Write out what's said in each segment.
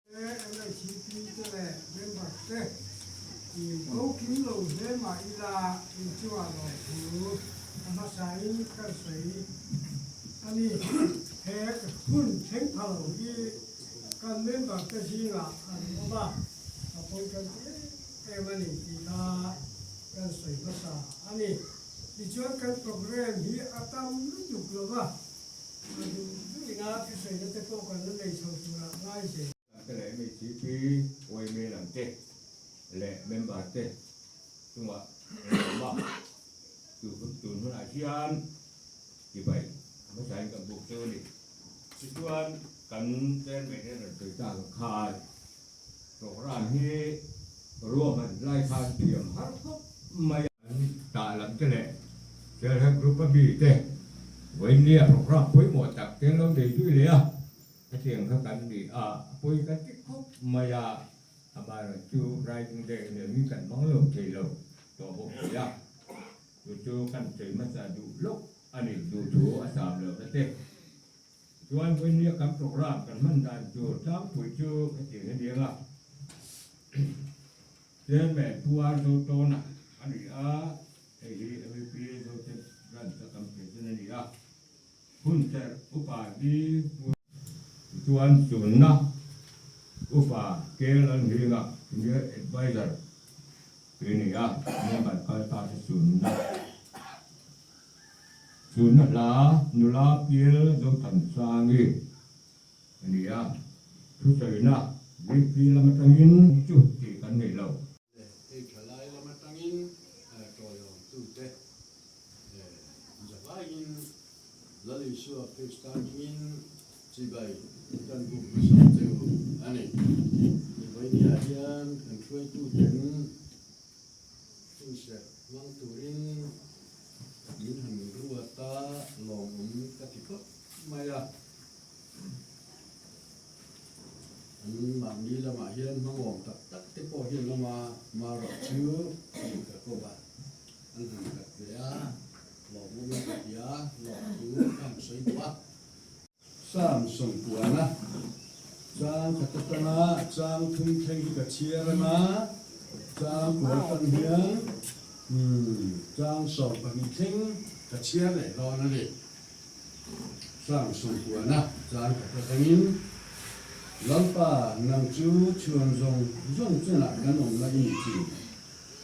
MHP te leh member te i ko kim lo hle mah ila inchungah lawmthu a hmasain kan sawi a ni. He hun thleng pha lo hi kan member te zingah an awm a, a pawi kan ti em em a ni tih kha kan sawi hmasa a ni. Tichuan kan programme hi a tam lutuk lo va. A duh duhina thusawiina te pawh kan la nei chho turah ngai zel. Te leh MHCP yma lam te leh member te chungah an awm a, tun hunah hian chibai hmasain kan buk chu a ni. Tichuan kan chairman hian rawn sawi tak ang khan programme hi ruahman lai khan thiam har khawp mai a. An tah lam te leh Self-help group a mi te vawinia programme pawimawh tak te an lo nei zui leh a, hetiang kha kan ni a, a pawi kan ti khawp mai a, amaherawhchu Rising Day a nih angin kan hmang lo thei lo tawh bawk si a, chu chu kan sawi hmasa duh lawk a ni, duh thu a sam lohna te. Chuan vawinia kan programme kan hman dan tur tlangpui chu hetiang hi a ni ang a. Chairman Pu R. Zotawna a ni a, hei hi MEP Joseph Branch a kan President a ni a, Hunserh Upa hi Pu. Tichuan Chunna Upa Kel Lalnghinga Senior Adviser tih a ni a, nia kan kal ta chu Chunna. Chunna hla nula Pial Zothansangi. A ni a, thusawiina VP lam atangin chu tih kan nei lo. Hei thalai lam atangin tawiawmtute zavaiin Lal Isua Krista hmingin chibai kan buk hmasa cheu a ni. Vawinia hian kan hruaituten inserh hmang turin min han ruat a, lawmawm ka ti khawp mai a. An mahni lamah hian hmangawm tak tak te pawh hian lama marawh chu hei ka kawp a, an han kat ve a, lawmawm in ka ti a, lawm chu ka han sawi duh a. Sam sawmpuana chang khat atanga chang thum thleng hi ka chhiar anga, chang kual tan hian chang 12 thleng ka chhiar leh dawn a ni. Sang sawmpuana chang khat atangin, Lalpa, nang chu chhuan zawng zawng chenah kan awm la i ni thin.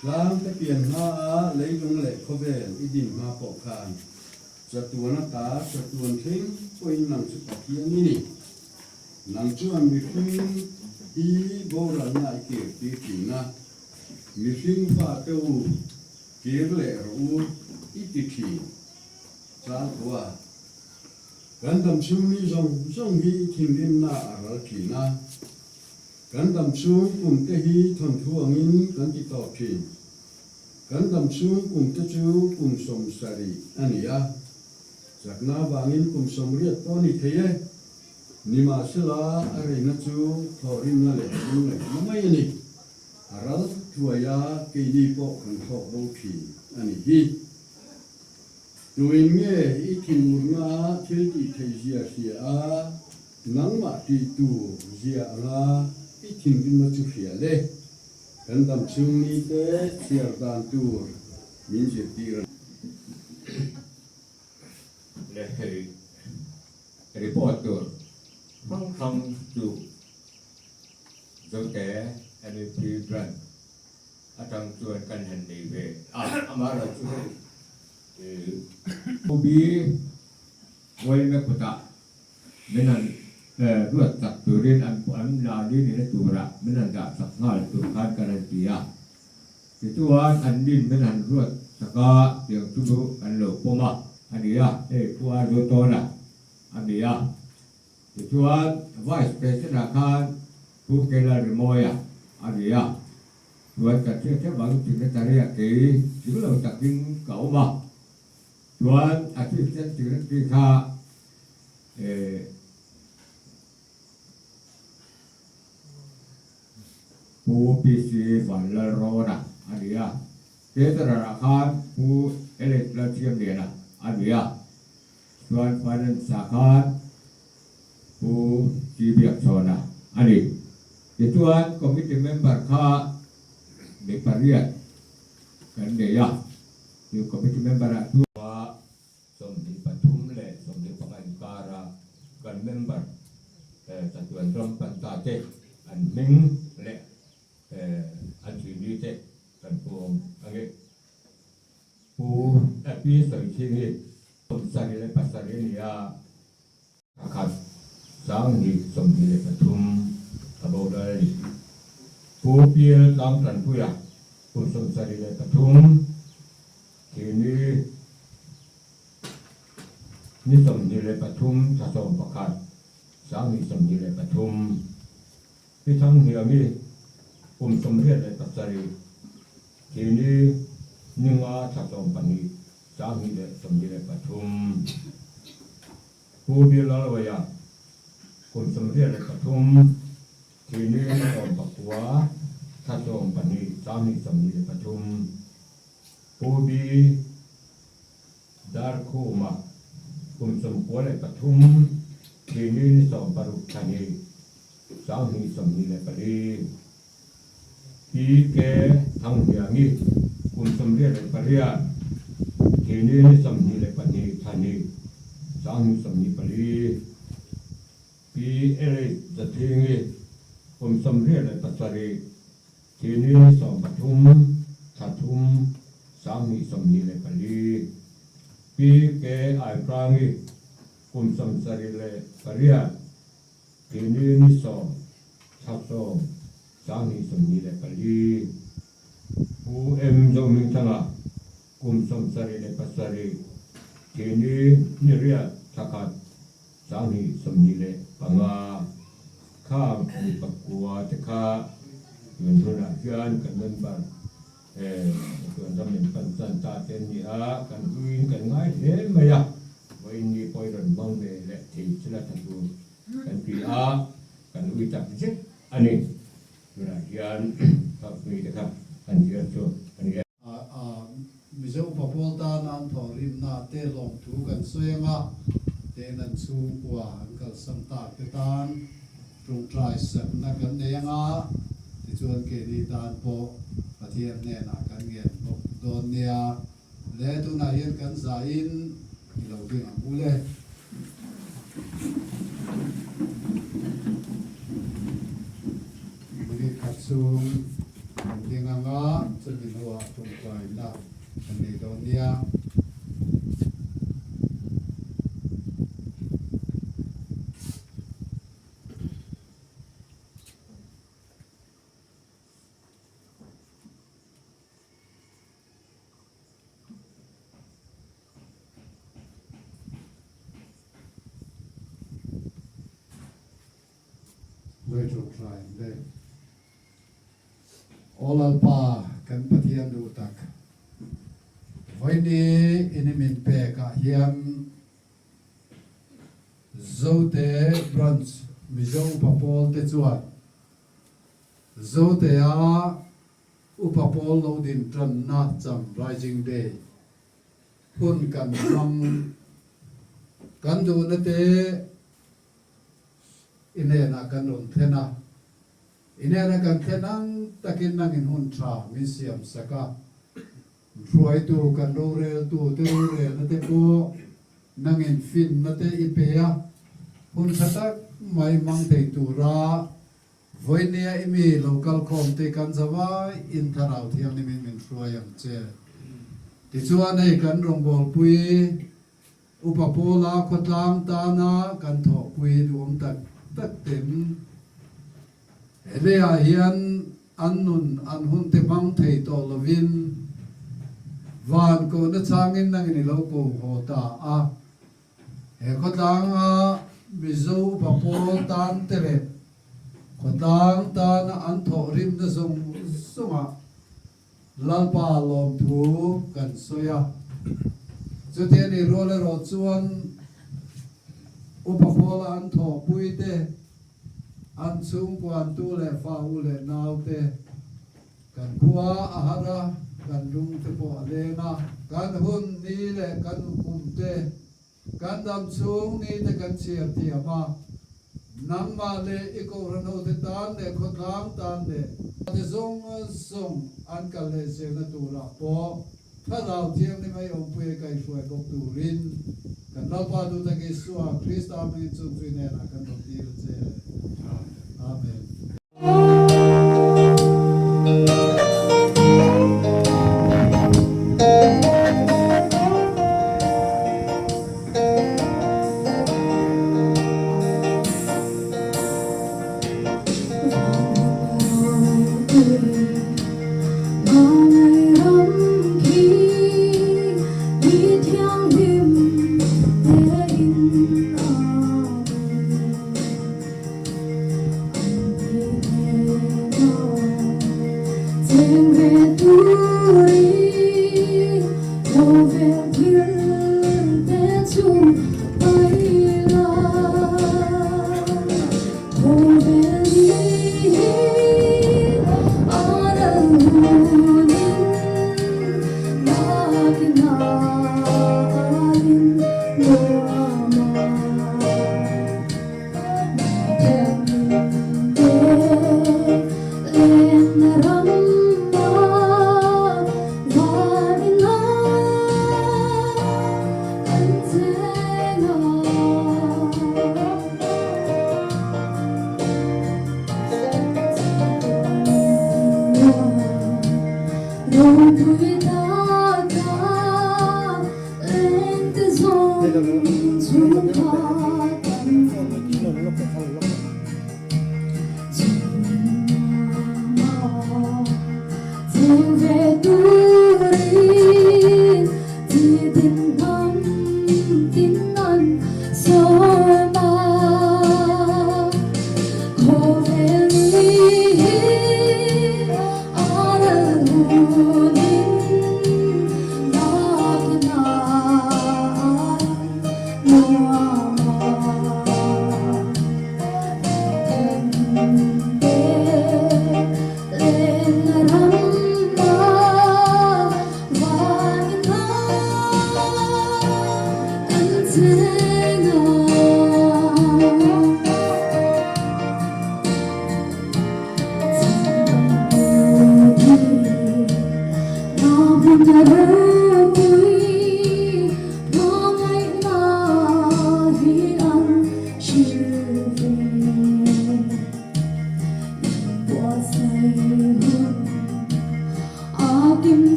Tlang te pian hmaa leilung leh khawvel i din hma pawh khan chatuan ata chatuan thleng pawhin nang chu Pathian i ni. Nang chuan mihring hi boralna i kir tir thin a, mihring fate u kir leh rawh u i ti thin. Tlangkua, Kan damchhung ni zawng zawng hi thinrimna a ral thin a, kan damchhung kum te hi thawnthu angin kan ti tawp thin. Kan damchhung kum te chu kum 70 a ni a, chakna vangin kum 80 pawh a ni thei e. Nimahsela a reina chu thawhrimna leh lungngaihna mai a ni. A ral thuai a, keini pawh kan thlawk bo thin a ni hi. Tuin nge i thinurna thil tih theih zia hria a, nangmah tih tur zia anga i thinrimna chu hria le? Kan dam chhung ni te chhiar dan tur min zirtir a ni. Leh hei report tur hrang hrang chu Zote MEP Branch atang chuan kan han nei ve a, amaherawh chu hei Ubi Ngawime kutah min han ruat chak turin an an la ni nihna turah min han dah chak nghal tur khan kan han ti a, tichuan an nin min han ruat chak a, tiang chu kan lo pawm a, a ni a, hei Pu Arzo Tawna a ni a, tichuan Vice President-ah khan Pu Kelal Rimawia a ni a. Chuan ka hriat hrep vangin secretary ah kei thil lo takin ka awm a, chuan assistant secretary kha Pu PC Vanlalrawna a ni a, treasurer ah khan Pu LH Lalthiamliana a ni a, chuan finance ah khan Pu T Biakchhawna a ni. Tichuan committee member kha mi pariat kan nei a, chu committee member ah chuan. 23 leh 25 inkara kan member chatuan ram pan ta te an hming leh an thihni te kan puang ange. Pu Happy Sawichhing hi 77 a ni a. Pakhat, 2023 a boral a ni. Pu Pial Tlang Tanpuia kum 73 thihni ni 23 thla 11, 2023 Pi Thanghniangi kum 87 thihni ni nga thla 12, 2023. Pu Bilalawia, kum 83, thihni 19, thla 12, 2023. Pu Bi Darkhuma, kum 93, thihni ni 60 thla 2, 2024. Pi K Thanghniangi, kum 88, thihni ni 22 thla 2, 2024. Pi L Zathingi, kum 87, thihni ni 13 thla 3, 2024. Pi K Aiprangi, kum 78, thihni ni 10 thla 10, 2024. Pu M Zohmingthanga, kum 77, thihni ni 8 thla 1, 2025 khang mi pakua te kha tun hunah hian kan member chuan ram in pan chan ta te an ni a, kan uiin kan ngai hle mai a, vawiin ni pawh i rawn hmang ve leh thei chila tha tur kan ti a, kan ui tak zet a ni. Tunah hian thakpui te kha an hian chu a ni e. Mizo upa pawl tana an thawhrimna te lawmthu kan sawi ang a, ten an chhungkua an kalsan tak te tan tawngtai sakna kan nei ang a, tichuan keini tan pawh Pathian hnenah kan ngen bawk dawn nia. Le tunah hian kan zahin i lo ding ang u le. Minute khat chhung kan ding ang a, chumi hnuah tawngtaina kan nei dawn nia. Aw Lalpa kan Pathian duh tak, vawiini in i min pek ah hian Zote Branch Mizo Upa Pawl te chuan Zotea Upa pawl lo din tanna cham Rising Day hun kan hmang. Kan duhna te i hnenah kan rawn thlen a, i hnena kan thlen ang takin nangin hun tha min siam sak a, hruaitu kan roreltu te rorelna te pawh nangin finna te i pe a, hun tha tak mai hmang thei tura Vawinia i mi lo kal khawm te kan zavai in Thlarau Thianghlimin min hruai ang che. Tichuan hei kan rawngbawlpui Upa Pawla khawtlang tana kan thawhpui duhawm tak tak ten he leiah hian an nun an hun te hmang thei tawh lovin van kohna changin nangin i lo ko haw ta a. He khawtlanga Mizo upa pawl tan te leh khawtlang tana an thawhrimna zawng zawngah Lalpa lawmthu kan sawi a. Chuti a nih rual erawh chuan upa pawla an thawhpui te, an chhungkuantu leh fa u leh nau te, Kan khua a har a, kan lung te pawh a leng a. Kan hun ni leh kan kum te, kan dam chhung ni te kan chhiar thiam a. Nangmah leh i kohhran hote tan leh khawtlang tan leh te zawng zawng an kal leh zelna turah pawh Thlarau Thianghlim a i awmpuia kaihruai bawk turin kan Lalpa duhtak Isua Krista hmingin chung chu i hnenah kan rawn dil a che. Amen.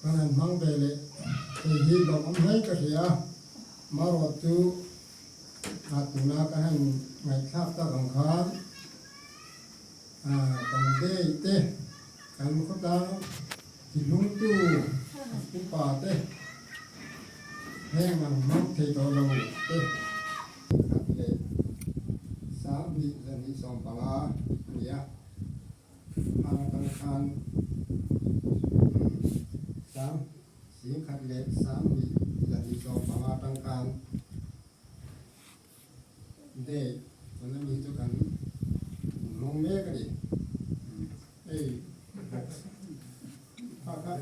Kan han hmang ve leh thei hi lawmawm hle ka hria. Marawh chu Tuna ka han ngaihthlak tak ang khan kan day te, kan khawtlang tihlungtu upa te heng ang hmang thei tawh lo te khat leh 20 215 a ni a. Hang atang khan sang 10 leh 20 215 atang khan day tuna mi chu kan hmang mek a ni. Hei kha kha kha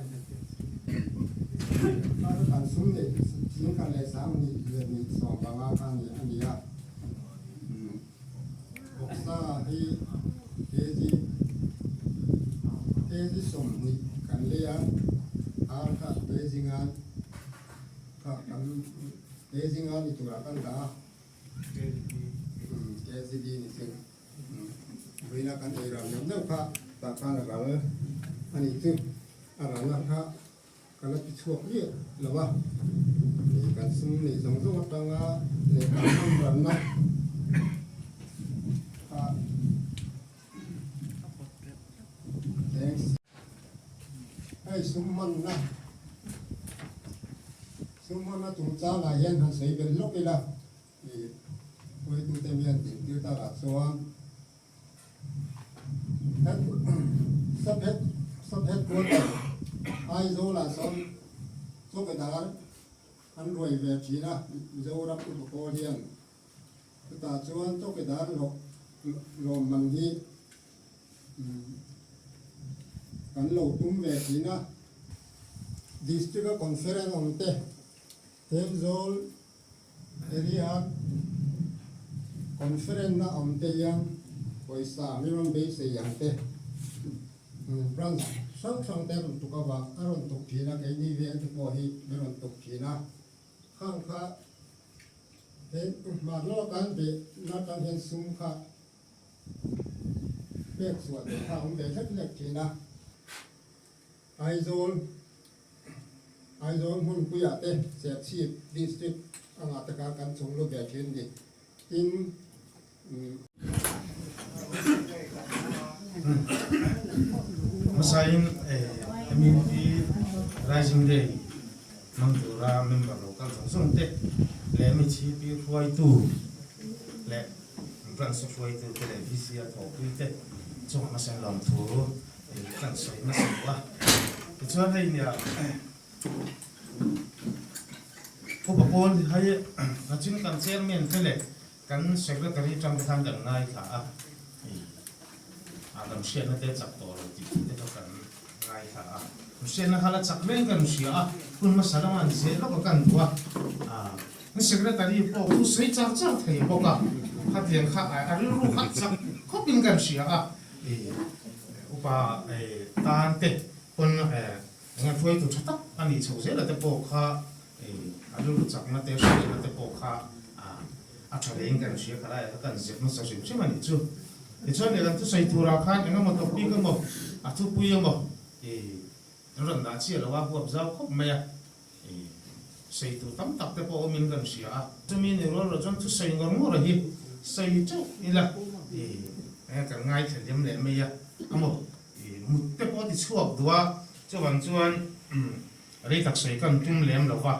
chu kan sum neih 10 leh 20 215 kha a ni a. Vawksa hi kg kg 20 kan lei a, ar kha kg nga kha kan kg nga ni turah kan dah a, kg bi ni chu vawiina kan ei ral neuh neuh kha tah khan a ral a nih chu, a ralna kha Ka la ti chhuak miah lo a, ih kan sum neih zawng zawng atanga lehkha hman ranna kha eng hei sum hmanna sum hmanna chungchangah hian han sawi belh lawk ila ih hruaitute mian dintir takah chuan Sub headquarter Aizawl-ah sawn chawkadar an ruai ve thin a, Mizoram Upa Pawl hian. Chutah chuan chawkadar lawmman hi kan lo tum ve thin a. District-a conference awm te, Thenzawl Area Conference na awm te hian pawisa mi rawn beisei ang te branch hrang hrang te a rawn tuk avang a rawn tuk thin a, keini veng te pawh hi mi rawn tuk thin a, khang kha he hmar lawk an beh na atang hian sum kha pek chhuah duh kha a awm ve hlek hlek thin a. Aizawl, Aizawl hmunpuiah te Serchhip District anga te kha kan chhung lut ve thin ni. Tin, Hmasain MUP Rising Day hmang tura member lo kal zawng zawng te leh MHEP hruaitu leh branch hruaitu te leh VC a thawhpui te chungah hmasain lawmthu Kan sawi nasa lo a, tichuan hei nia Upa Paul hei Kachin kan chairman te leh kan secretary tang te khan kan ngaithla a, a kan hriatna te chak tawh lo tih te kha kan ngaithla a, hriatna kha la chak reng kan hria a, hun hmasa lamah an zeh lawk a kan duh a, secretary pawh thu sawi char char thei bawk a, khatiang kha a rilru kha chak khawpin kan hria a. Upa tan te pawn eng hruaitu tha tak a nih chhoh zel a te pawh kha a rilru chakna te hriatna te pawh kha a tha vein kan hria kha lai a kan zep nasa hrim hrim a nih chu. Tichuan leh kan thusawi turah khan eng emaw topic emaw a thupui emaw an rawn dah chiah lo a huap zau khawp mai a, sawi tur tam tak te pawh awmin kan hria a. Chumi ni rual rual chuan thusawi ngawr ngawr hi sawi teuh ila kan ngaithla liam leh mai a, amaw mut te pawh a ti chhuak duh a, chuvang chuan rei tak sawi kan tum lem lo va.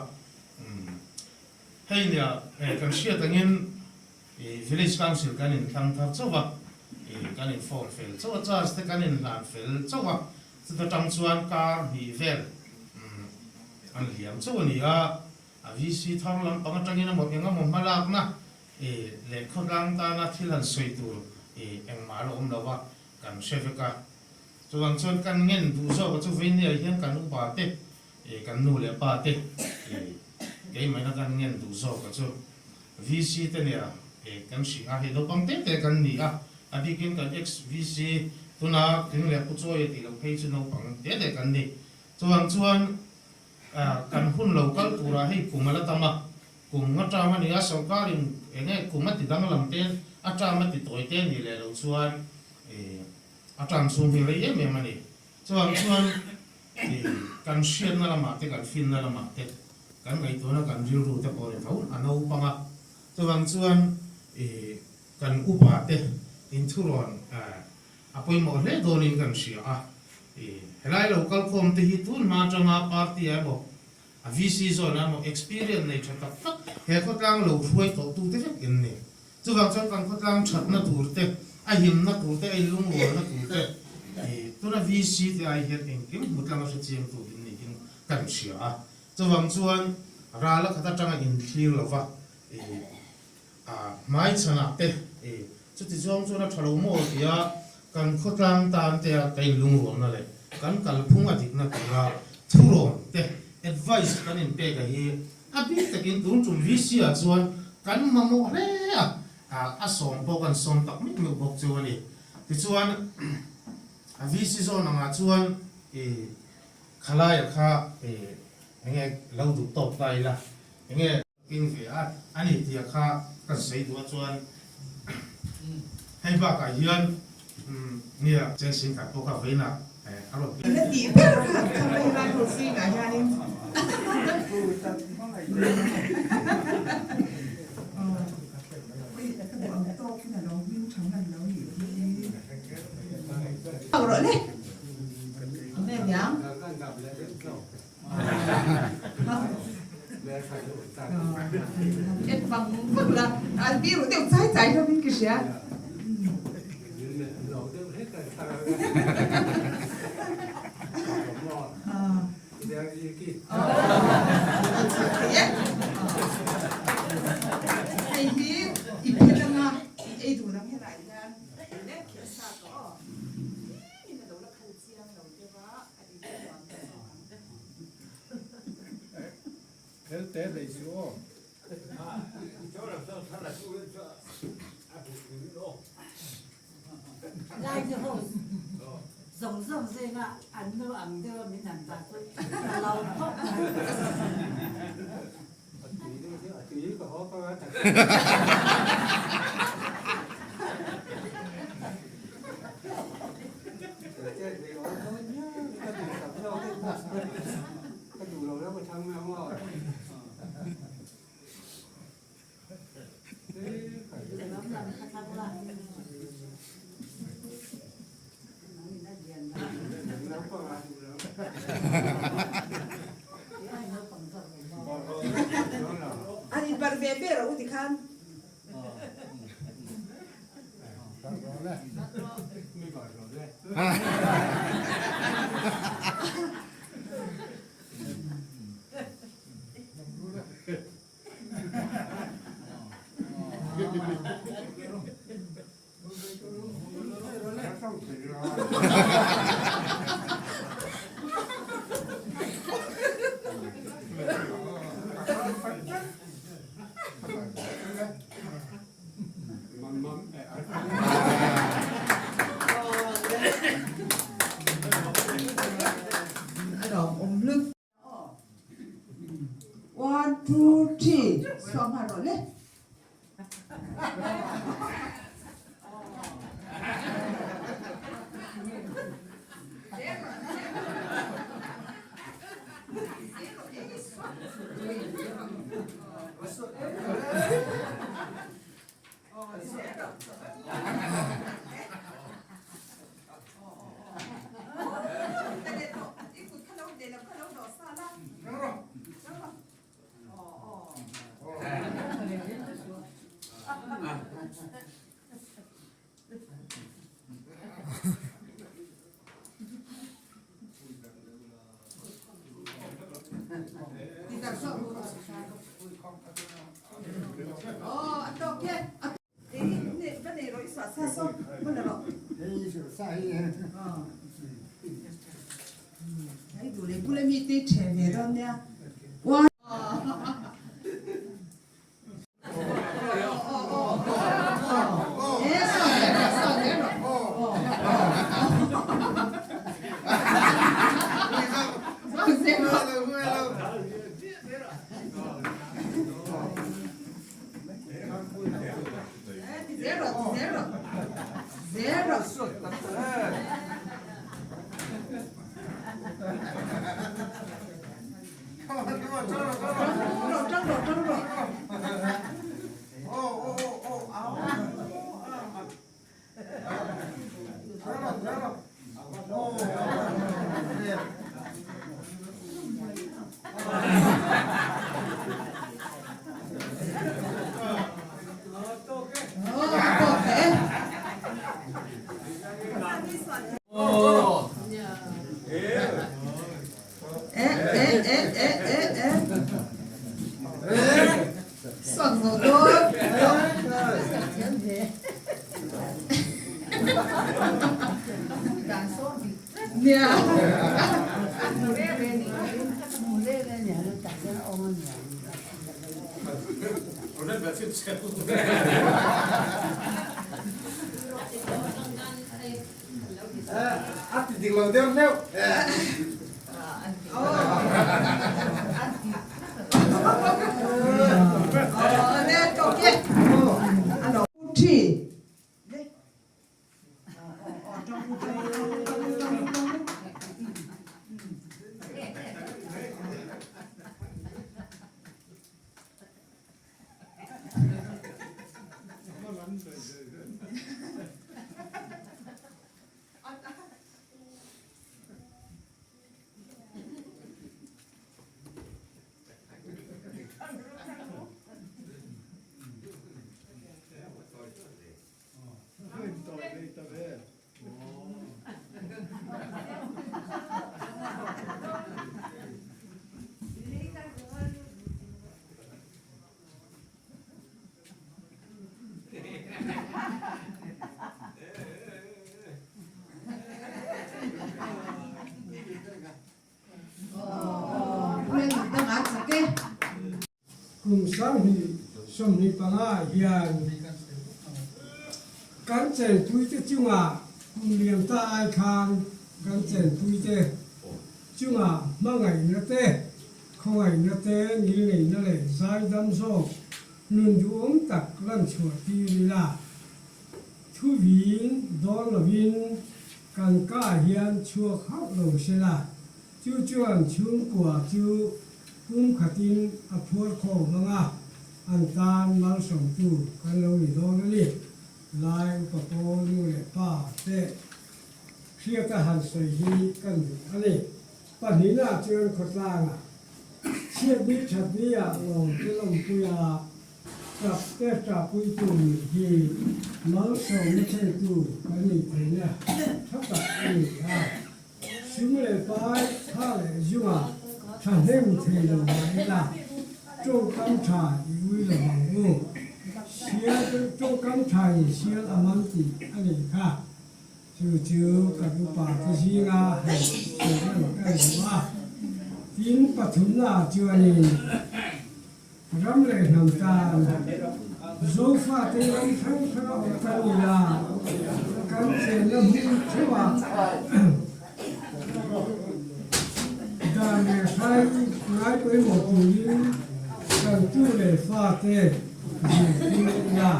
Hei nia kan hriat angin Village Council kan inthlang thar chauh a, kan inform fel chauh a, charge te kan inhlan fel chauh a, Chuta tang chuan kar hnih vel an liam chauh a ni a, a VC thar lampang atangin emaw eng emaw hmalakna leh khawtlang tana thil han sawi tur engmah a la awm lo a, kan hre vek a. Chuvang chuan kan ngen duh zawk a chu Veinia hian kan upa te, kan nu leh pa te keimahina kan ngen duh zawk a chu VC te nia kan hrih a, hei naupang te te kan ni a, a bikin kan ex VC tuna tling leh pu chawi a tih loh phei chu naupang te te kan ni. Chuvang chuan kan hun lo kal turah hei kum a la tam a, kum nga term a ni a, sorkarin eng nge kum a ti danglam te a term a ti tawi te nih leh loh chuan a term chhung hi rei em em a ni. Chuvang chuan kan hriatna lamah te kan finna lamah te kan ngaihtuahna kan rilru te pawh ni tho a naupang a. Chuvang chuan. Kan upa te inthurawn a pawimawh hle dawnin kan hria a. Helai lo kalkhawm te hi tun hma atanga party ah emaw a VC zawn ah emaw experience nei tha tak tak he khawtlang lo hruai tawh tu te vek in ni. Chuvang chuan kan khawtlang thatna tur te, a himna tur te, a inlungrualna tur te tuna VC te ai hian engkim hmu tlanga hrechiang tur in niin kan hria a. Chuvang chuan ral a khat atanga inthlir lova A hmaichhanah te i chuti zawng chuan a tha lo maw tia kan khawtlang tan te a ka inlungrualna leh kan kalphung a dikna tura thurawn te advice kan inpek a hi a bik takin tun tum VC ah chuan kan mamawh hle a, a sawm pawh kan sawm tak meuh meuh bawk chu a ni. Tichuan a VC zawn angah chuan i khalaia kha i enge lo duh tawk ta ila enge. King ve a, a ni tia kha kan sawi duh a chuan hei bakah hian nia chen sin khat pawh kha vawiin ah a rawn Eng a tih ber kha han chhang mai lai ho zingah hianin Ka duh ang tawkin a lo hming tha hman lo nih hi. Rawh le. Enge niang? En vang vang la, a biru deuh chai chai hlawmin ka hria. Hei hi i phet anga i ei dun ang helai hian sa tawh aw. Tlemin a lo la khal chiang lo deuh a. Lai te ho zawng zawng zinga an nu ang deuha min han dah chu ka lo khawp mai. An inbarh ve ve rawh u tikhan. One, two, three, suah nghal rawh le. zo dawn. Nia. A ti dik lo deuh hleuh. Kum 2025 ah hian kan chenpuite chungah kum liam ta ai khan kan chenpuite chungah hmangaihna te, khawngaihna te, ngilneihna leh zaidam zawk nun duhawm tak lan chhuah tir ila. Thuvin dawn lovin kan kah hian chhuak hauh lo sela, chu chuan chhungkua chu kum khatin a phuar khawm ang a, an tan malsawmtu kan lo ni dawn a ni. Lai upa pawl nu leh pa te hriata han sawi hi kan duh a ni. Pahnihnaah chuan khawtlangah chhiatni thatni-ah lawm te lawmpuia tap te tahpuitu nih hi malsawmna thlentu kan nih theihna tha tak a ni a. Sum leh pai tha leh zungah thahnem thei lo mah ila tawngkam tha i ui lo ang u. Sial tawngkam tha in sial a man tih a nih kha. Chu chu kan upa te zinga han sawi lan ka duh a. Tin pathumna chuanin ram leh hnam tan Zofate ram hrang hranga awm kan ni a, kan chenna hmun theuhah dan leh hrai ngai pawimawh turin kan tu leh fate zirtir ila,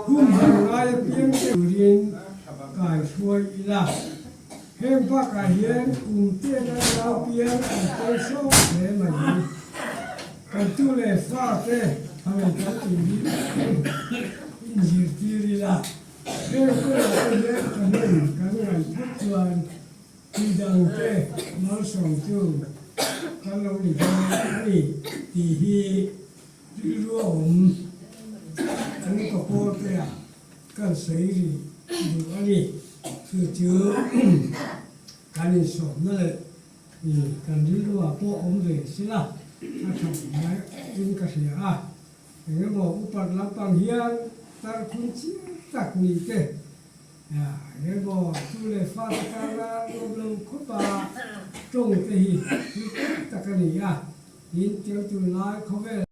hun han ngai apiang te turin kai hruai ila. Heng bakah hian kum tena nau piang an pawi sawk hle mai. Kan tu leh fa te hawei kan turin inzirtir ila, heng kawngah te hian thahnem kan ngaih phawt chuan tidang te malsawmtu kan lo ni dawn a ni tih hi rilru a awm an ka pawl te ah kan sawi rih duh a ni. Chu chu kan insawmna leh kan rilruah pawh awm ve sila a tha mai in ka hria a. Engemaw upat lampang hian tarkhun chiang tak ni te, engemaw tu leh fate tana nuam lo khawpa tawng te hi thil pawi tak a ni a. Tin, tel tunlai khawvel.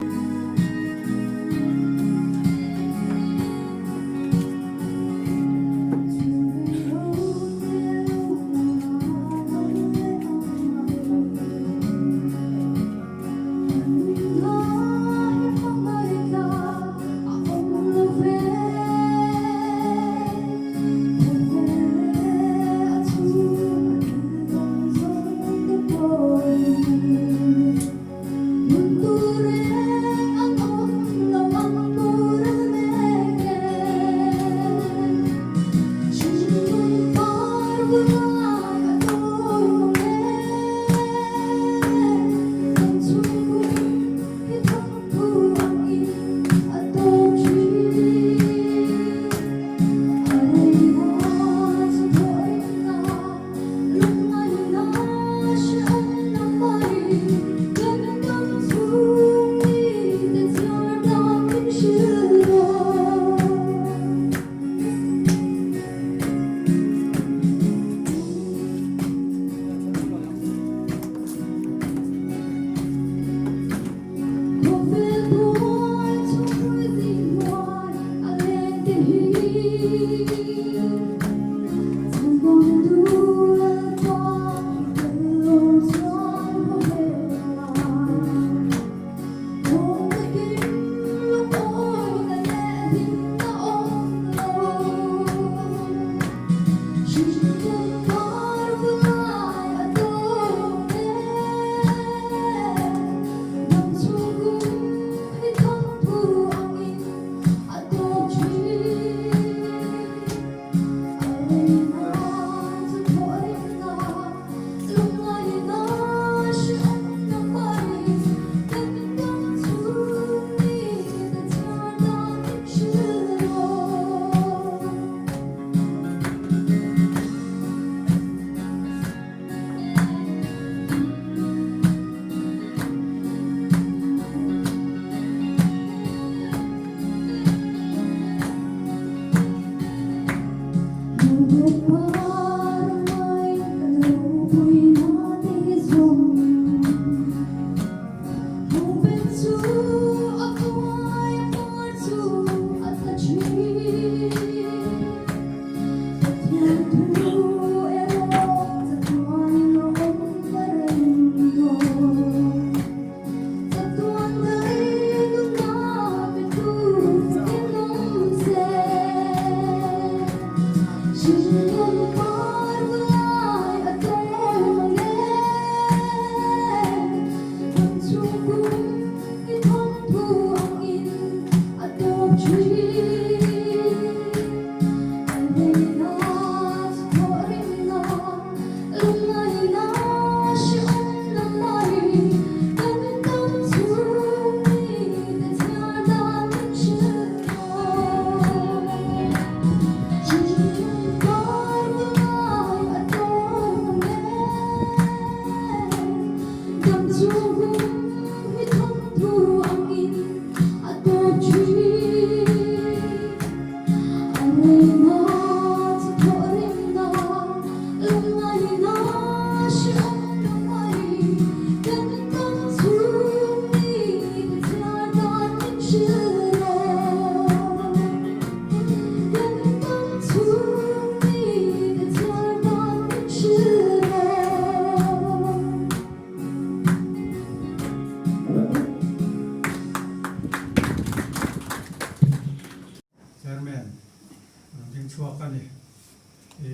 chhuak a ni.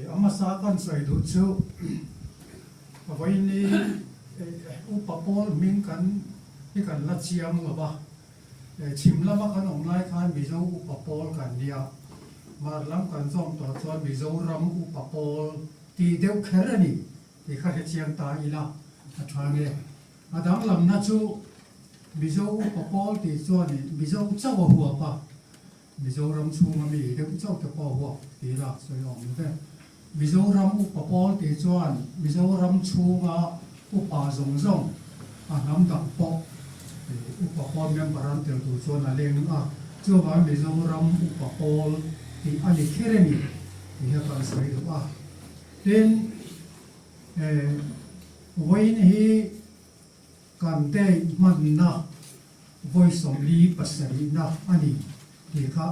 A hmasa kan sawi duh chu vawiin upa pawl hming kan hi kan la chiang lo va, chhim lama kan awm lai khan Mizo upa pawl kan nia, mar lam kan zawm tawh chuan Mizoram upa pawl tih deuh kher a ni tih kha hre chiang ta ila a tha nge. A danglamna chu Mizo upa pawl tih chuanin Mizo chauh a huap a, Mizoram chhunga mi deuh chauh te pawh huap ti ila sawi awm lo ve. Mizoram upa pawl tih chuan Mizoram chhunga upa zawng zawng a hnam dang pawh upa pawl member an tel tur chuan a leng a, chuvang Mizoram upa pawl tih a ni kher a ni tih hi kan sawi duh a. Tin, vawiin hi Kan day hmanna vawi 47na a ni tih kha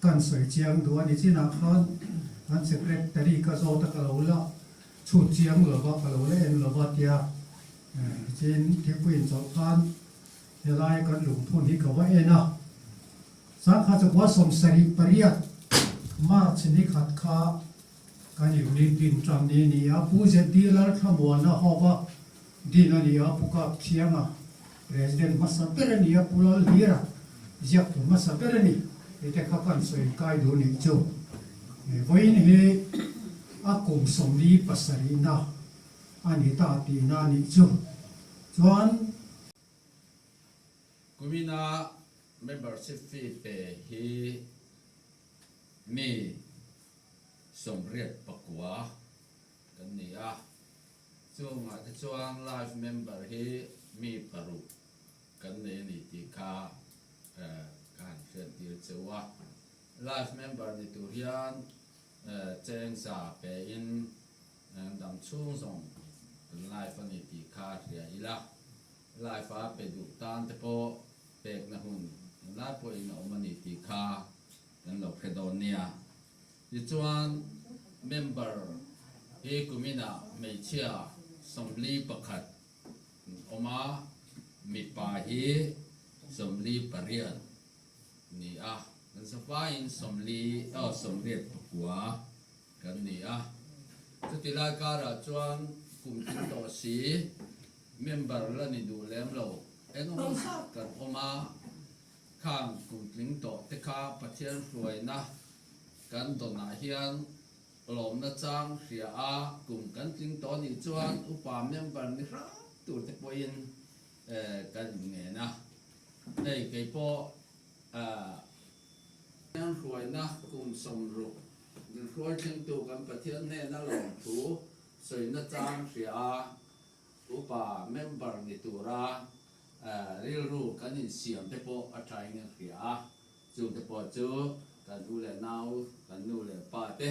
kan sawi chiang duh a ni. Chinah khan kan secretary ka zawt a, ka lo la chhut chiang lo va, ka lo la en lo va tia chin thingpui inchawlh khan helai kan lungphun hi ka va en a. Sangha chakua 78 March ni khat kha Kan unit din tan ni ni a, Pu ZD Lalthlamuana hova din a ni a, Pu Kap Thianga President hmasa ber a ni a, Pu Lalhlira ziaktu hmasa ber a ni tih te kha kan sawi kai duh nih chu. Vawiin hi a kum 47na a ni ta tihna a nih chu. Chuan. Kumina membership fee pe hi mi 89 kan ni a, chungah te chuan life member hi mi paruk kan nei a ni tih kha ka han hriattir cheu a. Life member ni tur hian cheng za pe in dam chhung zawng kan life a ni tih kha hria ila, life a pe duh tan te pawh pekna hun englai pawhin a awm a ni tih kha kan lo hre dawn nia. Tichuan, member hi kuminah hmeichhia 41 an awm a, mipa hi 48 ni a, kan safaiin sawmli aw 89 kan ni a. Chuti lai karah chuan kum tling tawh si member la ni duh lem lo eng awm kan awm a. Khang kum tling tawh te kha Pathian hruaina kan dawnah hian lawmna chang hria a, kum kan tling tawh nih chuan upa member ni hram tur te pawhin kan inngen a. Hei kei pawh Pathian hruaina kum 60 min hruai thlengtu kan Pathian hnena lawmthu sawina chang hria a, Upa member ni tura rilru kan insiam te pawh a thain a hria a, chung te pawh chu kan u leh nau, kan nu leh pa te,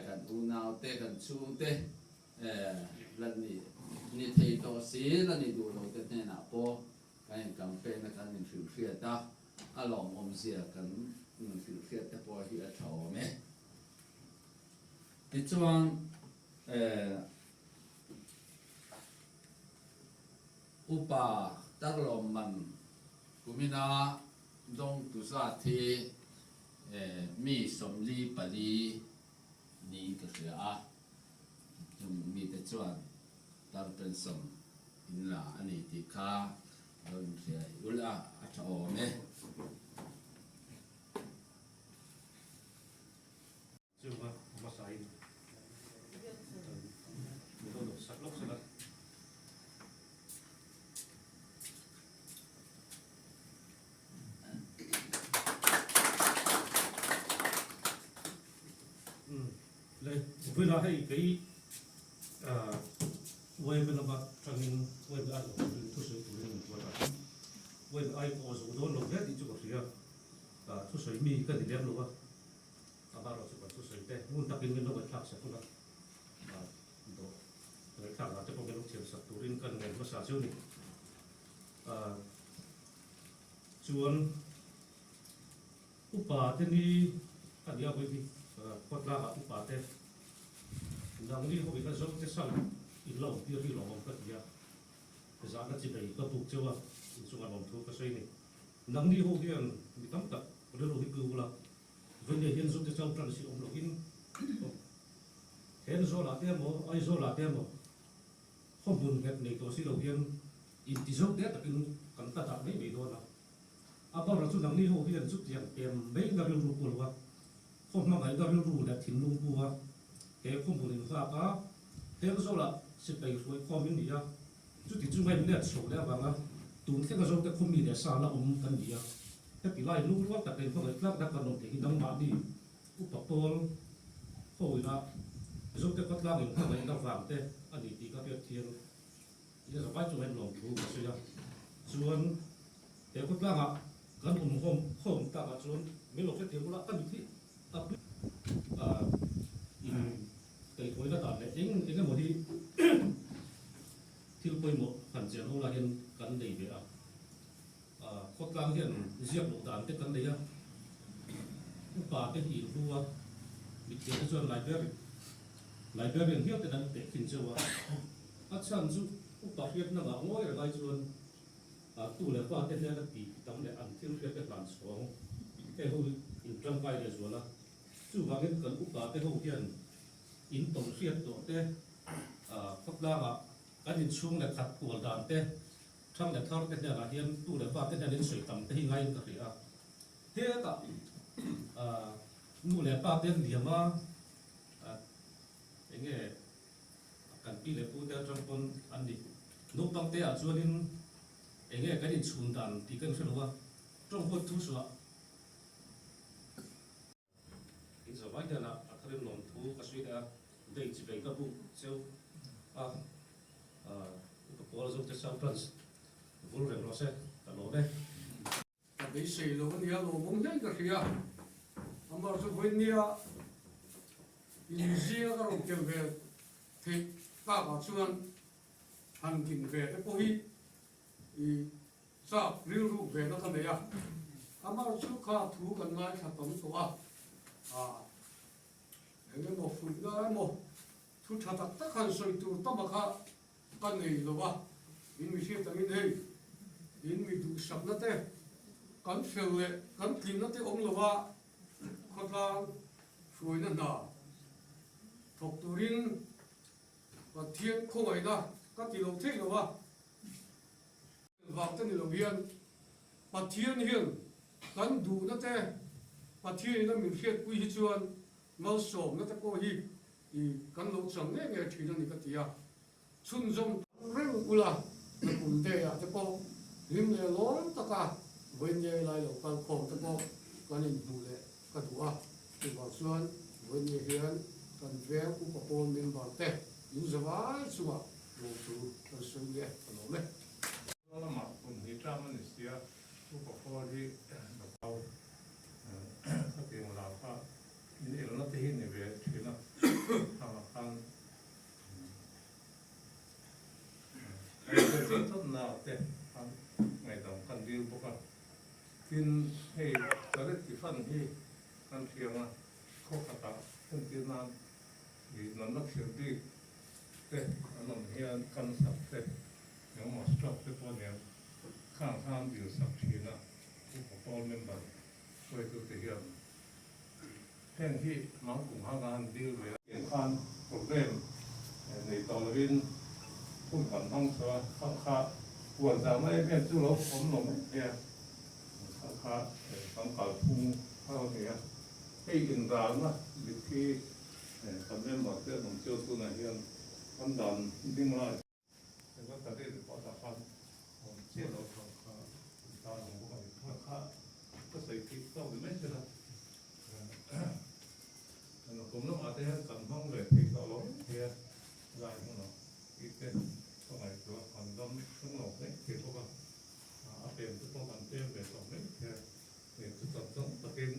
kan unau te, kan chhung te la ni ni thei tawh si, la ni duh lo te hnenah pawh kan in campaign a kan inhrilhhriat a, a lawmawmzia kan inhrilhhriat te pawh hi a tha awm e. Tichuan Upa Tarlawmman kumina dawngtu zat hi mi 44 niin ka hria a, chung mite chuan tar pension in la a ni tih kha lo inhria ul a, a tha awm e. Chunga hmasain min lo nawh sak lawk sak a. Le vawina hei kei YMA lama tangin YMA ai awh turin thusawi turin min tuar a. YMA ai awh zo dawn lo hle tih chu ka hria. Thusawi mi ka ni lem lo a. Amaherawh chu kan thusawi te ngun takin min lo ngaihthlak sak hun a, dawh ngaihthlak lah te pawh min lo thiam sak turin kan ngen hmasa chu ni. Chuan upa te ni a nia vawi hi khawtlangah upa te nangni ho ina zo te sang in la awm tir hi lawmawm ka ti a, zahna chi nei ka buk cheu a, inchungah lawmthu ka sawi ni. Nangni ho hian mi tam tak rilru hi pu ula. Vawiin hian Zote Chau Branch hi awm lohin Thenzawl-ah te emaw Aizawl-ah te emaw khaw hmun nghet nei tawh si lo hian inti zo te takin kan tla dah mai mai dawn a. A bara chu nangni ho hian chutiang pem mai na rilru pu lo a, khaw hmangaihna rilru leh thinlung pu a, he khaw hmun inghak a, Thenzawl-ah sipai hruai khawm in ni a, Chuti chu ngaih let chho leh avanga tun thlenga Zote khaw mi leh sa la awm kan ni a, heti lai lungrual tak in hmangaih tlak dak kan awm thei hi nangmahni upa pawl ho ina Zote khawtlang in hmangaihna vang te a ni tih ka hriat thiam i a zavai chu ngaih lawm thu ka sawi a. Chuan he khawtlangah kan awm hawm khawm takah chuan min lo hrethiam bula ka mit hi a pui in Kaihhawina dan leh eng eng emaw hi thil pawimawh han chian ho lah hian kan nei ve a. Khawtlang hian ziak loh dan te kan nei a, upa te hi inhlu a, mithiam te chuan library librarian hial ten an tehkhin zeuh a. A chhan chu upa hriatna ngah ngawi reng ai chuan tu leh pa te hnena ti tam leh an thil hriat te hlan chhawng heng ho in tangkai leh zual a. Chuvangin kan upa te ho hian in tawng hriat tawh te, khawtlangah kan inchhung leh khat kual dan te, thang leh thar te hnenah hian tu leh fa te hnen in sawi tam te hi ngaiin ka hria a. Hetah nu leh pa te an liam a, enge kan pi leh pu te atang pawn an ni. Naupang te ah chuanin enge kan inchhun dan tih kan hre lo a, tawng huat thu suah. In zawh vai hian a tharin lawm thu ka sawi leh a, dei chi vei ka buk cheu a, upa pawl zawk te South Branch vul reng rawh se ka lawm e. Ka beisei lo ania lawmawm hle ka hria, amah chu vawinia inzinga ka rawn tel ve theih takah chuan han din ve te pawh hi i Chak rilru ve na ka nei a, amah chu kha thu kan ngaithla tam tawh a, ah eng emaw fuihna emaw thu tha tak tak han sawi tur tam a kha ka nei lo a, in mi hriat angin hei in mi duhsakna te kan fel leh kan tlinna te awm lo a, khawtlang hruaina hna thawk turin Pathian khawngaihna ka ti lo thei lo a. Vang te ni lo hian Pathian hian kan duhna te Pathian in a min hriatpui hi chuan malsawmna te pawh hi i kan lo chang ngei ngei thin a ni ka ti a. Chhunzawm reng ula na kum te ah te pawh hlim leh lawm taka vawiin ngei lai lo kal khawm te pawh kan inhmuh leh ka duh a. Chuvang chuan vawiin ngei hian kan veng upa pawl member te in zavai chungah Lawmthu kan sawi leh ka lawm e. Lamah kum hi tlam a ni sia, upa pawl hi ka pau ka ti ang la kha in elna te hi ni ve thin a, khangah khan kan inbe ve tawt na te khan ngaihdam kan dil bawk a, tin hei charity fund hi kan hriang a, khaw khatah entir nan ih nanna thlir bik te an awm hian cancer te engemaw stroke te pawh aniang khang khan dil sak thin a, upa pawl member hruaitute hian heng hi mangkum hang a han dil ve a. Tiang khan problem nei tawh lovin hun kan hmang chho a, khang kha huan zahna em em chu lo awm lo mai thei a, khang kha kan kalphung thar a ni a, hei inralna mitthi Kan member te an awm chiau tunah hian kan dan ding lai. Secretary report ah khan awm chiah lo thang kha an tan ang bawk a ni. Kha kha ka sawi theih tawk ni mai thil a. Kum lamah te hian kan hmang ve thei tawh lo mai thei a, lai hmunah tih te ka ngaihtuah a, kan dam hrang lo mai thei bawk a, a pem te pawh kan pem ve tawh mai thei a, chutak zawng takin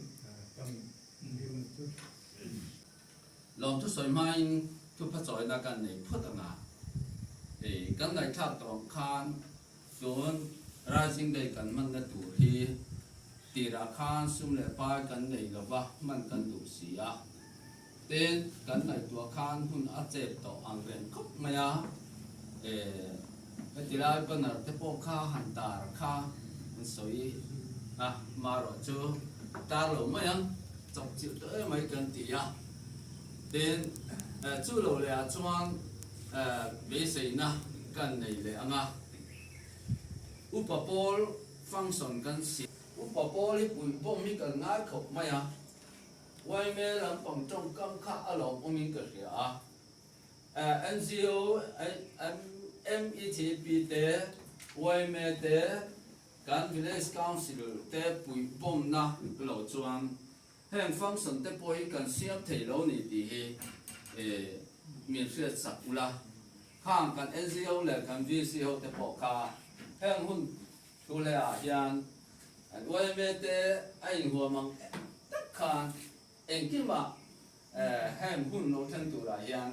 kan Lawmthu sawi hmain thupha chawina kan nei phawt ang a, hei kan ngaihthlak tawh ang khan tun Rising Day kan hmanna tur hi tirah khan sum leh pai kan nei lova hman kan duh si a, tin kan ngaihtuah khan hun a chep tawh ang reng khawp mai a, heti lai banner te pawh kha han tar kha an sawi a, marawh chu tar lo mai ang. Chawp chilh tawh em mai kan ti a. Tin, chu lo leh ah chuan beiseina kan nei leh ang a. Upa pawl function kan siam. Upa pawl hi puih bawm hi kan ngai khawp mai a. Yma lampang tawngkam kha a lawmawmin ka hria a. NGO, METP te, yma te, Kan Village Council te puih bawmna lo chuan heng function te pawh hi kan siam thei lo ni tih hi min hriat sak ula. Khang kan NGO leh kan VC ho te pawh kha heng hun thu leh ah hian an yma te a inhuam ang tak khan engkimah heng hun lo thleng turah hian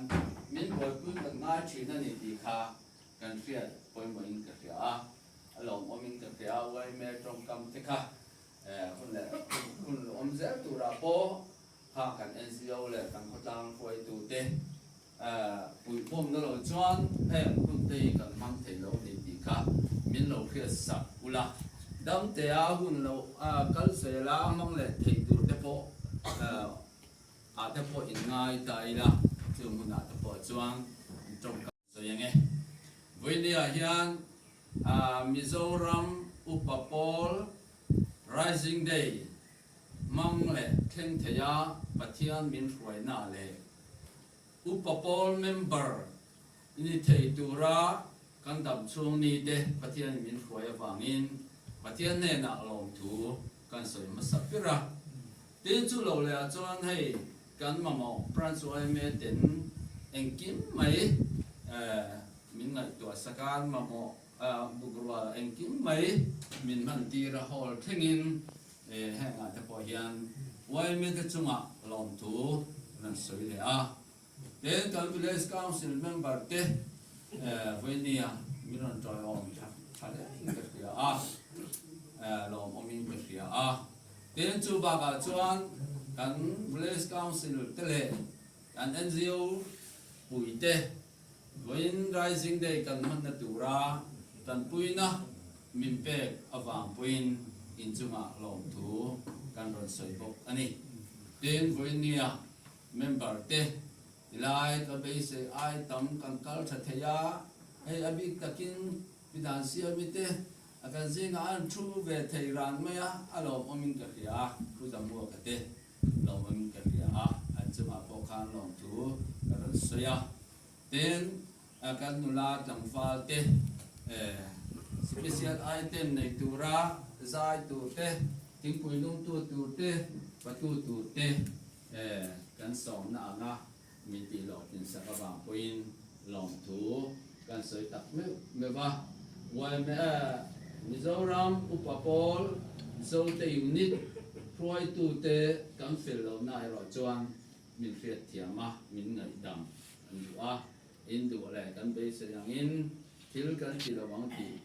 min buaipui kan ngai thin a ni tih kha kan hriat pawimawhin ka hria a. A lawmawmin ka hria a, yma tawngkam te kha hun leh hun awm zel turah pawh kha kan NGO leh kan khawtlang hruaitute puihbawmna lo chuan heng hun te hi kan hmang thei lo ni tih kha min lo hriat sak ula. Damtea hun lo kal zela hmang leh thei tur te pawh ah te pawh in ngai ta ila, chung hunah te pawh chuan tawngkam. Sawi ang e. Vawinia hian Mizoram Upa Pawl Rising Day hmang leh thleng theia Pathian min hruaina leh Upa Pawl member ni thei tura kan dam chhung ni te Pathian min hruai avangin Pathian hnenah lawmthu kan sawi hmasa ber a. Tin chu lo leh ah chuan hei kan mamawh Branch yma ten engkim mai min ngaihtuah sak a, an mamawh bukrual engkim mai min hman tir a hall thlengin heng ah te pawh hian yma te chungah lawmthu an sawi leh a. Tin kan Village Council member te vawinia min rawn tawiawm tha hle in ka hria a, lawmawm in ka hria a. Tin chu bakah chuan kan Village Council te leh kan NGO pui te vawiin Rising Day kan hmanna tura tanpuina min pek avang pawhin inchungah lawmthu kan rawn sawi bawk a ni. Tin vawinia Member te tilai ka beisei ai tam kan kal tha thei a, hei a bik takin mi dan siami te a kan zingah an thu ve thei ran mai a, a lawmawmin ka hria a, Pu Zamuaka te lawmawmin ka hria a, an chungah pawh khan lawmthu ka rawn sawi a. Tin, kan nula tlangval te special item nei tura zai tur te, thingpui lungtu tur te, patu tur te, Kan sawmna anga min tih loh tinsak avang pawhin lawmthu kan sawi tak meuh meuh a. Yma Mizoram Upa Pawl Zote Unit hruaitute kan fel lohna erawh chuan min hriatthiam a, min ngaihdam an duh a. In duh leh kan beisei angin thil kan ti lo ang tih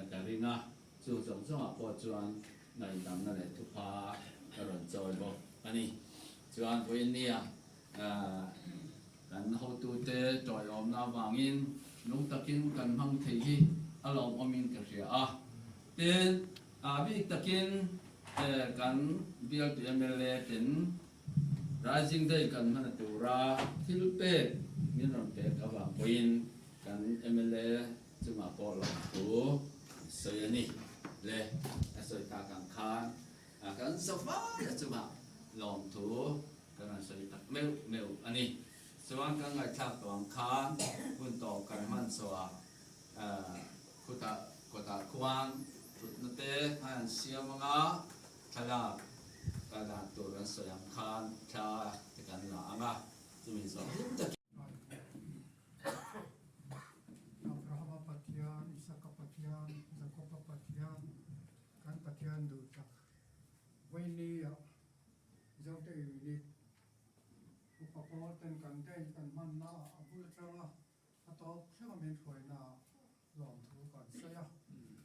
ka ring a. Chu zawng zawngah pawh chuan ngaihdamna leh thupha ka rawn chawi bawk a ni. Chuan vawiinnia kan hotute tawiawmna avangin lung takin kan hmang thei hi a lawmawmin ka hria a. Tin, a bik takin kan bialtu mla ten Rising Day kan hman a tura thil pek min rawn pek avang pawhin kan mla Chungah pawh lawmthu sawi a ni le, a sawi tak ang khan kan safai a chungah lawmthu kan rawn sawi tak meuh meuh a ni. Chuan kan ngaihthlak tawh ang khan hun tawp kan hman chhuah khutah kawtah khuan thutna te a han siam ang a, thlalak kal dan tur an sawi ang khan thla te kan la ang a, chumi zawh hlim takin. Abrahama Pathian, Isaka Pathian, Jakoba Pathian, kan Pathian duh tak. Vawinia Zote Unit upa pawl ten kan day kan hmanna ah a bul atanga a tawp thlenga min hruaina ah lawmthu kan sawi a.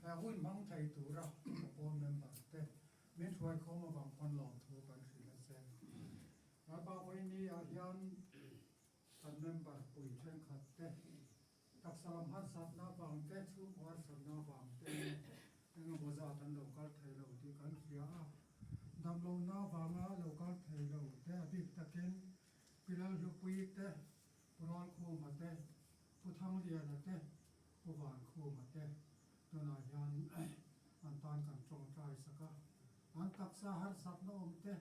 He hun hmang thei tura upa pawl member te min hruai khawm avang pawn lawmthu kan hrilh a che. Lalpa vawinia hian Kan member pui thenkhat te taksa lam harsatna avang te, chhungkaw harsatna avang te eng emaw zat an lo kal thei lo tih kan hria a. Damlohna avanga lo kal thei lo. Pu Rawlkhuma te, Pu Thangliana te, Pu Vankhuma te tunah hian an tan kan tawngtai sak a, an taksa harsatna awm te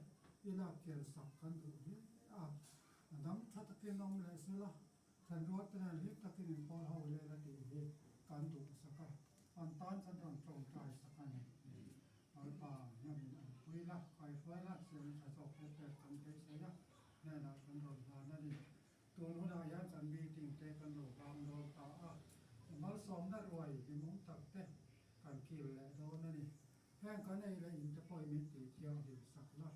i lak kian sak kan duh hle a, a dam tha takin awm leh sela, thenrual te nen hlim takin inpawl ho leh la tih hi kan duh sak a, an tan kan rawn tawngtai sak a ni. Lalpa hianin an pui la, kaihruai la, siam tha zawk te pek kan beisei a, hnenah kan rawn hlan a ni. Tun hunah hian kan meeting te kan lo bang dawn ta a, malsawmna ruai hlimawm tak te kan kil leh dawn a ni. Heng kan ei leh in te pawhin min tih thianghlim sak la,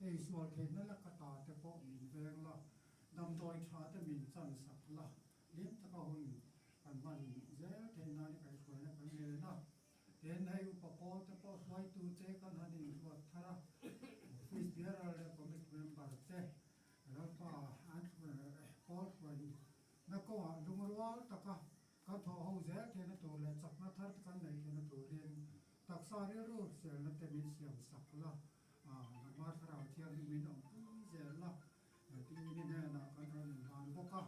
ei sual theihna la ka ta te pawh min veng la, damdawi tha te min chan sak la, hlim taka hun kan hman zel theih nan i kaihhruaina kan ngen a. Tin, hei upa pawl te pawh hruaitu te kan han inruat thar a, office bearer leh committee member te Lalpa an pawl hruaina kawngah lungrual taka kan thawh ho zel theihna tur leh chakna thar te kan neih theihna turin taksa rilru hriselna te min siam sak la, nangmah thlarau thianghlim min awmpui zel la tiin i hnenah kan rawn inhlan bawk a.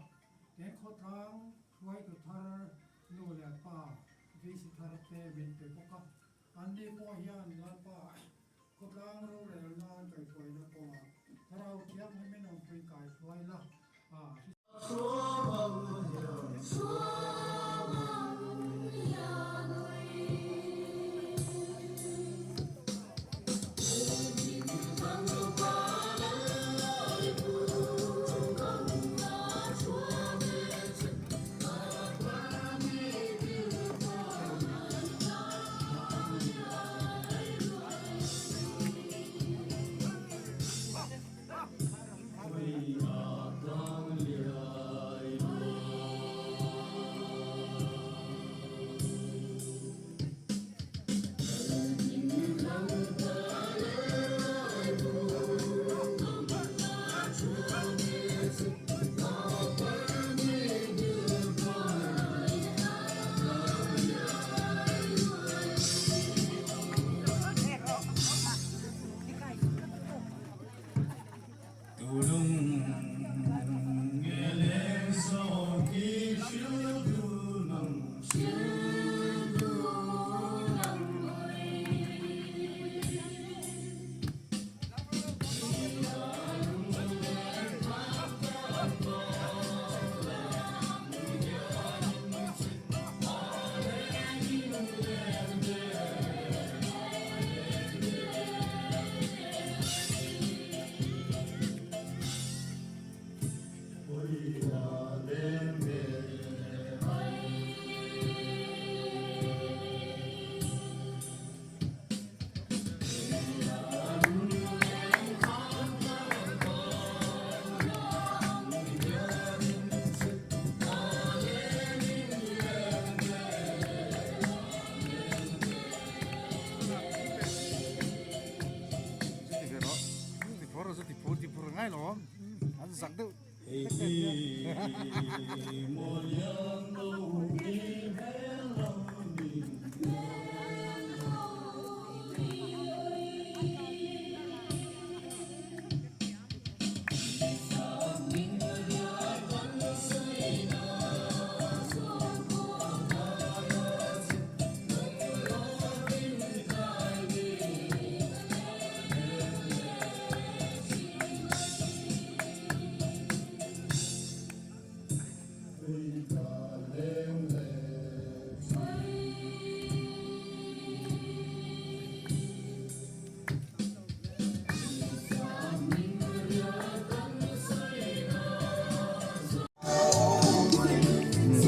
Tin, khawtlang hruaitu thar nu leh pa VC thar te min pe bawk a, anni pawh hian Lalpa Khawtlang rorel nan kaihhruaina kawngah Thlarau Thianghlimin awmpui kaihhruai la a.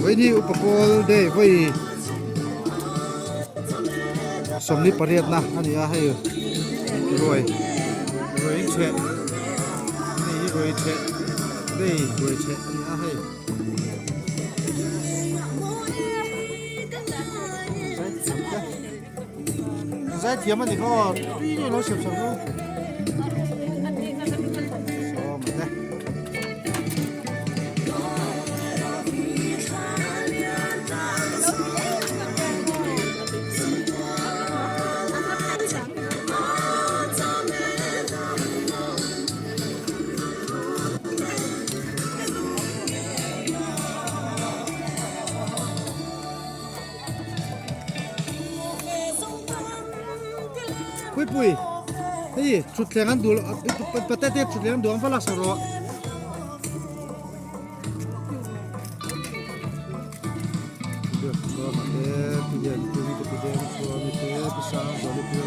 Vaini upa pawl day vawi 28 na a ni a hei ruai ruai in chheh hei hi ruai chheh day ruai chheh a ni a hei. Zaithiam a ni kha aw tui nge lo siam sak ru sawm a te. Pui hei thutthleng an duh patate thutthleng an duh ang va laksak rawh. Biakchhuama te Pi Lianpui te Pi Dengchhuami te Pi Sangzuali te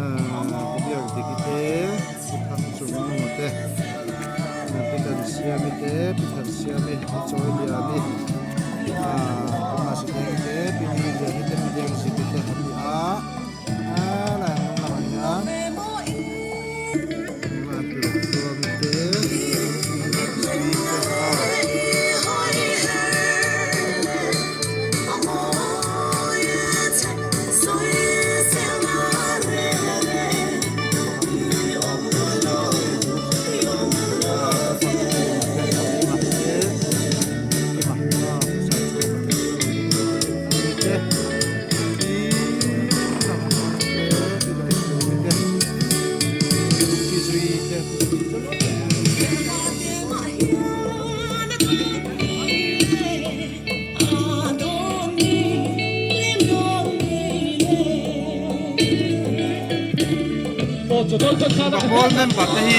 an awm i Pi Biakdiki te Pi Thangchungnunga te Pi Thansiami te Pi Thansiami Pi Chawiliani Pi Masiteng te Pi Niliani te Pi Dengziki te an ni a helai hnung lamah hian Pi Rotluangi te Speaker Pawl member te hi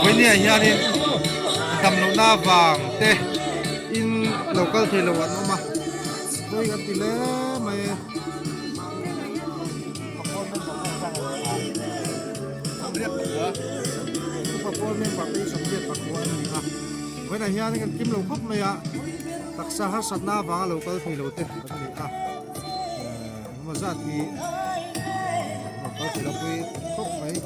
vawinia hianin dam lohna avang te in lo kal thei lo an awm a pawi kan ti hle mai e. Pawl member te hi 84 an ni a vawiinah hianin kan kim lo khawp mai a taksa harsatna avanga lo kal thei lo te an ni a engemaw zat hi lo kal thei lo pui khawp mai.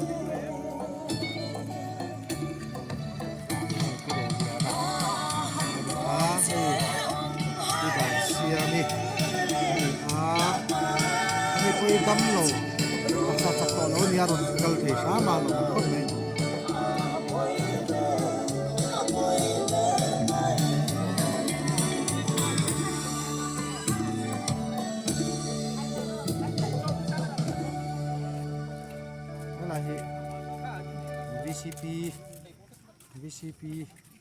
Helai hi VCP VCP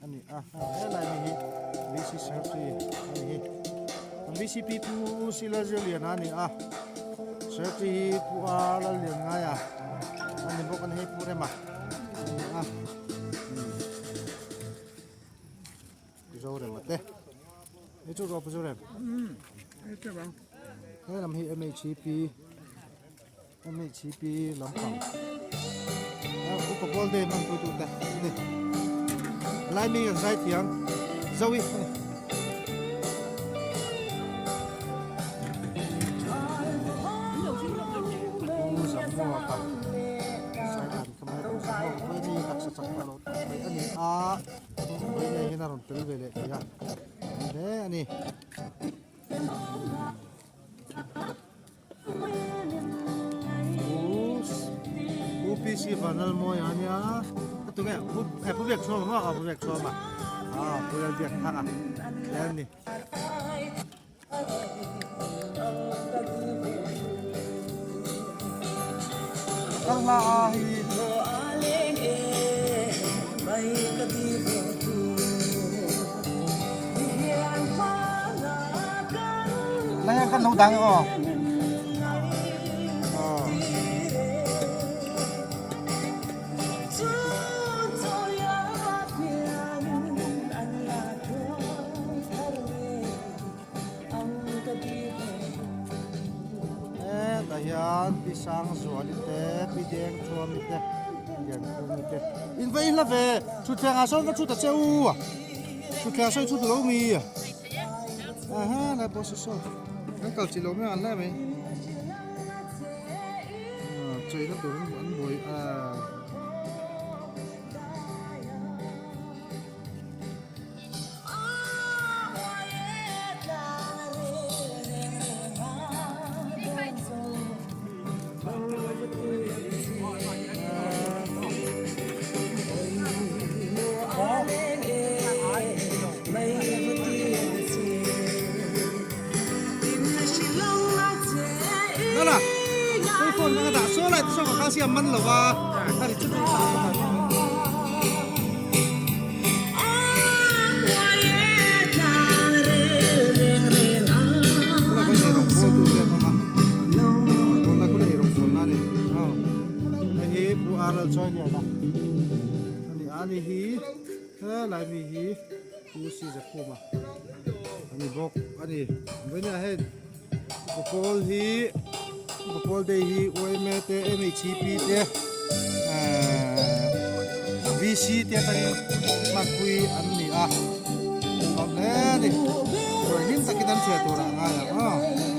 a ni a helai mi hi VC secretary a ni hi kan VCP pu Sila Zirliana a ni a secretary hi pu A Lallianngaia a ni bawk a ni hei pu Rema a ni a Pu Zorema te hei chu rawh Pu Zorem he lam hi MHP MHP lampang upa pawl te hman pui tu te ani lai mi kan zai thiam zoe ani. Pu Zammuaka Saitan ka mai pui mi taksa chak lo mai ani a Vawi nei hian a rawn tel ve leh thei a ni hle a ni. Pu PC Vanlalmawi a nia a tunge pu eh pu biak chhuam a pu biak chhuam a ah pu lal biak thak a hle a ni. Kal hma a hei Lai hian kan lo dang aw. Hetah hian Pi Sangzuali te Pi Dengthuami te Liankhumi te in va inhla ve thutthleng ah sawn va thu ta che u thutthleng ah sawn i thu duh lo mi aha lai pawh saw saw kan kal chih lo mai ang an hle mai chaina tur an buai ah. Lalchawiliana a ni a, ani hi helai mi hi Pu Sizakhuma a ni bawk a ni. Vawiinah hian Upa Pawl hi Upa Pawl Day hi yma te MHP te ehh VC te atangin hmanpui an ni a, nuam hle a ni. Ruai hlim takin an chhiar turah a ngai ang aw.